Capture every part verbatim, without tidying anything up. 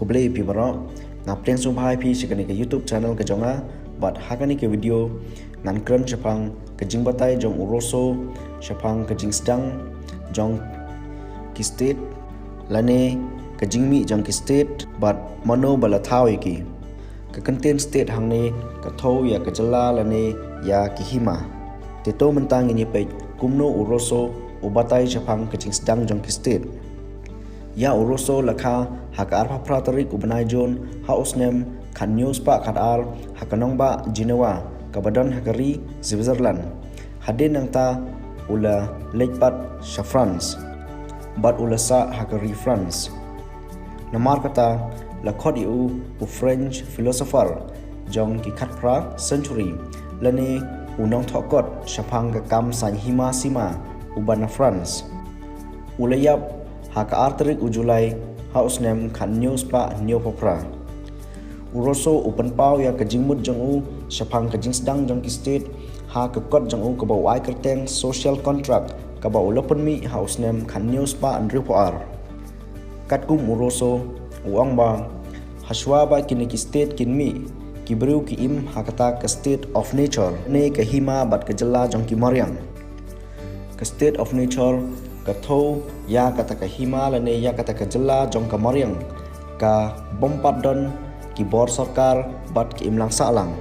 Khublei ïa phi baroh. Nga pdiang sngewbha ïa phi sha kane ka YouTube channel ka jong nga. Bad ha kane ka video ngan kren shaphang ka jingbatai jong u Rosso shaphang ka jingsdang jong ki state lane ka jingmih jong ki state bad mano ba la thaw ïa ki. Ka kyntien state hangne ka thew ïa ka jylla lane ïa ki hima. Te to mynta ngin ïa peit kumno u Rosso u batai shaphang ka jingsdang jong ki state. Ïa u Rosso la kha ha ka arphew phra tarik u bnai Jun ha u snem khathynñiew spah khatar ha ka nongbah Geneva kaba don ha ka ri Switzerland. Hadien nangta u la leit pat sha France bad u la sah ha ka ri France. Namar kata la khot ïa u u French philosopher jong ki khatphra century lane u nongthoh kot shaphang ka kam saiñ hima sima uba na France. U la ïap ha ka ar tarik u July ha u snem khathynñiew spah hynñiewphew phra. U Rosso u pynpaw ïa ka jingmut jong u shaphang ka jingsdang jong ki state ha ka kot jong u kaba u ai kyrteng social contract kaba u la pynmih ha u snem khathynñiew spah hynriewphew ar. Katkum u Rosso u ong ba hashwa ba kine ki state kin mih, ki briew ki im ha kata ka state of nature ne ka hima bad ka jylla jong ki mariang. Ka state of nature ka thew ïa kata ka hima lane ïa kata ka jylla jong ka mariang kabym pat don ki bor sorkar bad ki imlang sahlang.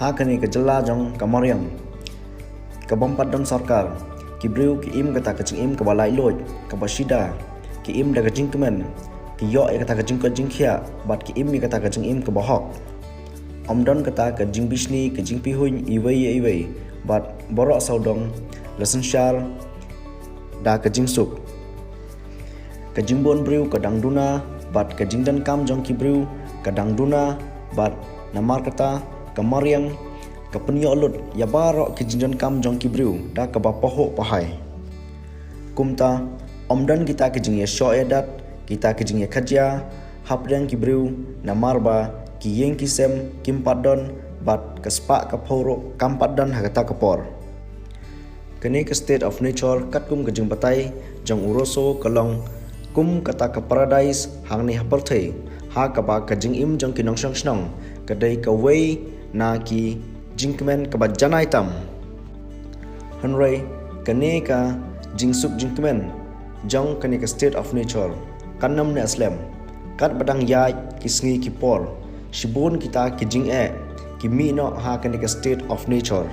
Ha kane ka jylla jong ka mariang kabym pat don sorkar, ki briew ki im kata ka jingim kaba laitluid, kaba shida, ki im da ka jingkmen, ki ïoh ïa kata ka jingkoit jingkhiah bad ki im ïa kata ka jingim kaba hok. Ym don kata ka jingbishni ka jingpihuiñ iwei ïa iwei bad baroh sawdong la synshar da ka jingsuk. Ka jingbun briew ka dang duna bad ka jingdonkam jong ki briew ka dang duna bad namar kata ka mariang ka pynïoh lut ïa baroh ki jingdonkam jong ki briew da kaba pahuh pahai. Kumta ym don kita ki jingïashoh ïadat, kita ki jingïakajia hapdeng ki briew namar ba ki ïing ki sem kim pat don bad ka spah ka phew ruh kam pat don ha kata ka por. Kane ka state of nature katkum ka jingbatai jong u Rosso ka long kum kata ka paradise hangne ha pyrthei, ha kaba ka jingim jong ki nongshong shnong ka dei kawei na ki jingkmen kaba janai tam. Hynrei kane ka jingsuk jingkmen jong kane ka state of nature kan ym neh slem. Katba dang ïaid ki sngi ki por, shibun kita ki jingeh ki mih noh ha kane ka state of nature.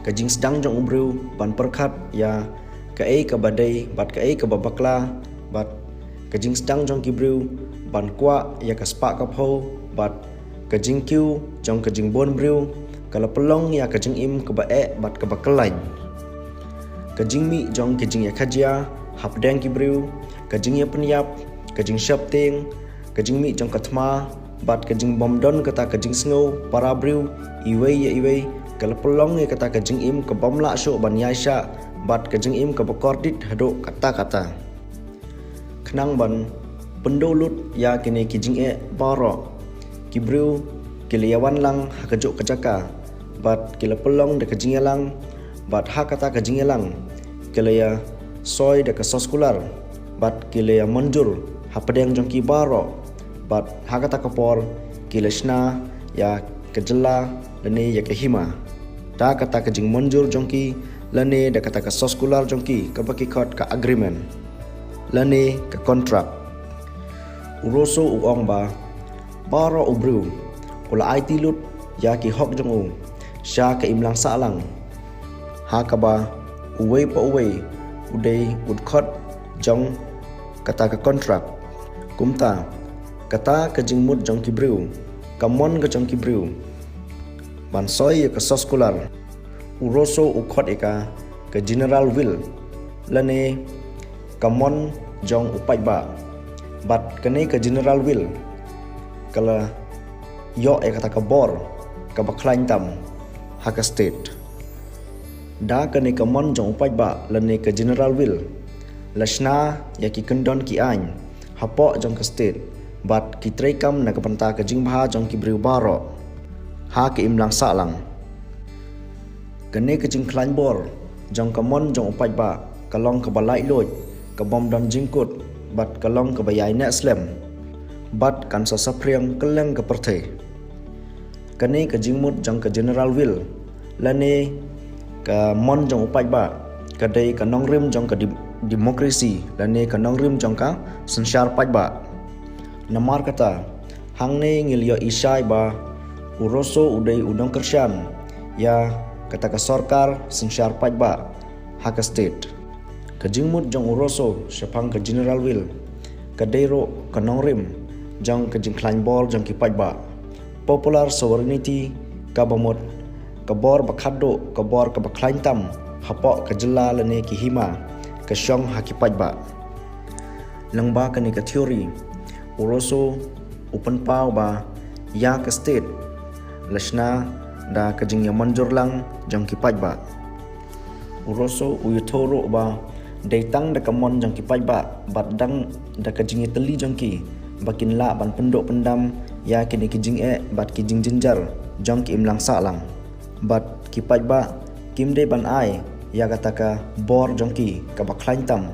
Ka jingsdang jong u briew ban pyrkhat ïa kaei kaba dei bad kaei kaba bakla bad ka jingsdang jong ki briew ban kwah ïa ka spah ka phew bad ka jingkiew jong ka jingbun briew ka la pynlong ïa ka jingim kaba eh bad kaba kyllain. Ka jingmih jong ka jingïakajia hapdeng ki briew, ka jingïapynïap, ka jingsheptieng, ka jingmih jong ka thma bad ka jingbymdon kata ka jingsngew para briew iwei ïa iwei ka la pynlong ïa kata ka jingim kabym lah shuh ban ïaishah bad ka jingim kaba kordit haduh katta katta. Khnang ban pynduh lut ïa kine ki jingeh baroh, ki briew ki la ïawan lang ha kajuh ka jaka bad ki la pynlong da ka jingïalang bad ha kata ka jingïalang ki la ïasoi da ka sos kular bad ki la ïamynjur hapdeng jong ki baroh bad ha kata ka por ki la shna ïa ka jylla lane ïa ka hima da kata ka jingmynjur jong ki lane da kata ka sos kular jong ki kaba ki khot ka agreement lane ka contract. U Rosso u ong ba baroh u briew u la aiti lut ïa ki hok jong u sha ka imlang sahlang, ha kaba uwei pa uwei u dei u dkhot jong kata ka contract. Kumta kata ka jingmut jong ki briew, ka mon ka jong ki briew ban soi ïa ka sos kular, u Rosso u khot ïa ka ka general will lane ka mon jong u paidbah. Bad kane ka general will ka la ïoh ïa kata ka bor kaba khlaiñ tam ha ka state. Da kane ka mon jong u paidbah lane ka general will la shna ïa ki kyndon ki aiñ hapoh jong ka state bad ki treikam na ka bynta ka jingbha jong ki briew baroh ha ka imlang sahlang. Kane ka jingkhlaiñ bor jong ka mon jong u paidbah ka long kaba laitluid, kabym don jingkut bad ka long kaba ïai neh slem bad kan sa saphriang kylleng ka pyrthei. Kane ka jingmut jong ka General Will lane ka mon jong u paidbah ka dei ka nongrim jong ka di- democracy lane ka nongrim jong ka synshar paidbah. Namar kata, hangne ngi la ïohi shai ba u Rosso u dei u nongkyrshan ïa kata ka sorkar synshar paidbah ha ka state. Ka jingmut jong u Rosso shaphang ka General Will ka dei ruh ka nongrim jong ka jingkhlaiñ bor jong ki paidbah. Popular sovereignty kaba mut ka bor ba khatduh, ka bor kaba khlaiñ tam hapoh ka jylla lane ki hima ka shong ha ki paidbah. Lyngba kane ka theory, u Rosso u pynpaw ba ïa ka state la shna da ka jingïamanjur lang jong ki paidbah. U Rosso u ïathuh ruh ba dei tang da ka mon jong ki paidbah bad dang da ka jingïatylli jong ki ba kin lah ban pynduh pyndam ïa kine ki jingeh bad ki jingjynjar jong ki imlang sahlang. Bad ki paidbah kim dei ban ai ïa kata ka bor jong ki kaba khlaiñ tam.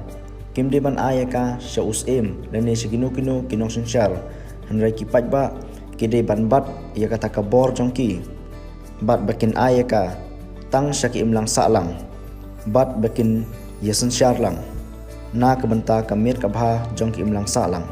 Kim dei ban ai ïa ka sha u Syiem lane sha kino kino ki nongsynshar. Hynrei ki paidbah ki dei ban bat ïa kata ka bor jong ki bad ba kin ai ïa ka tang sha ki imlang sahlang bad ba kin ïasynshar lang na ka bynta ka miet ka bha jong ki imlang sahlang.